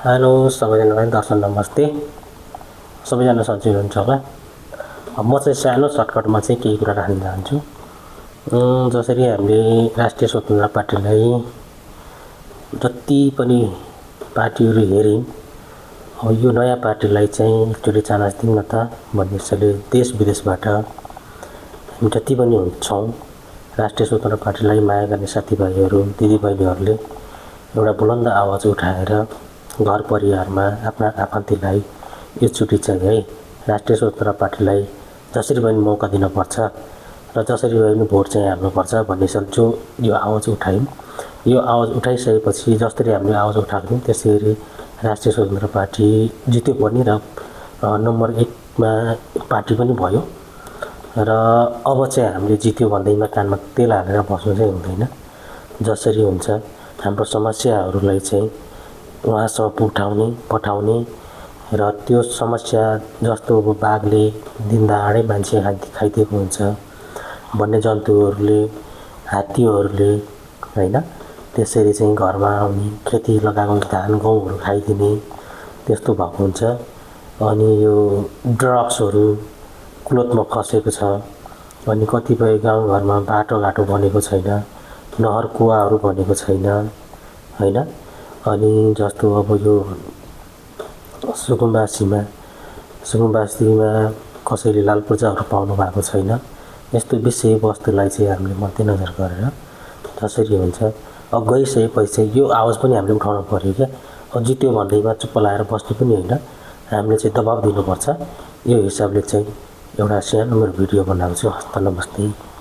Hello सबैजनालाई दर्शन नमस्ते। सबैजना सन्चै हुनुहुन्छ होला। म चाहिँ सानो सर्टकटमा चाहिँ केही कुरा राख्न चाहन्छु। जसरी हामीले राष्ट्रिय स्वतन्त्र पार्टीलाई जति पनि पार्टीहरू हेऱ्यौँ, अब यो नयाँ पार्टीलाई चाहिँ एकचोटि चान्स दिउँ न त भन्ने हिसाबले देश विदेशबाट हामी जति पनि छौँ राष्ट्रिय स्वतन्त्र पार्टीलाई माया गर्ने साथीभाइहरू दिदीबहिनीहरूले एउटा बुलन्द आवाज उठाएर घर परिवारमा आफ्ना आफन्तीलाई योचोटि चाहिँ है राष्ट्रिय स्वतन्त्र पार्टीलाई जसरी पनि मौका दिनुपर्छ र जसरी पनि भोट चाहिँ हाल्नुपर्छ भन्ने जो यो आवाज उठायौँ। यो आवाज उठाइसकेपछि जसरी हामीले आवाज उठाएको थियौँ त्यसरी राष्ट्रिय स्वतन्त्र पार्टी जित्यो पनि र नम्बर 1 मा पार्टी पनि भयो। र अब चाहिँ हामीले जित्यो भन्दैमा कानमा तेल हालेर बस्नु चाहिँ हुँदैन। जसरी हुन्छ हाम्रो समस्याहरूलाई चाहिँ उहाँसम्म पठाउने र त्यो समस्या जस्तो अब बाघले दिनदहाडै मान्छे खाइदिएको हुन्छ, वन्यजन्तुहरूले हात्तीहरूले हैन त्यसरी चाहिँ घरमा आउने, खेती लगाएको धान गहुँहरू खाइदिने त्यस्तो भएको हुन्छ। अनि यो ड्रग्सहरू कुलतमा फसेको छ। अनि कतिपय गाउँघरमा बाटोघाटो बनेको छैन, नहर कुवाहरू बनेको छैन हैन। अनि जस्तो अब यो सुकुम्बासीमा कसैले लाल पूर्जाहरू पाउनु भएको छैन। यस्तो विषयवस्तुलाई चाहिँ हामीले मध्यनजर गरेर जसरी हुन्छ अब गइसकेपछि यो आवाज पनि हामीले उठाउनु पर्यो क्या। अब जित्यो भन्दैमा चुप्प लागेर बस्नु पनि होइन, हामीले चाहिँ दबाब दिनुपर्छ। यो हिसाबले चाहिँ एउटा सानो मेरो भिडियो बनाएको छु। हस्त नमस्ते।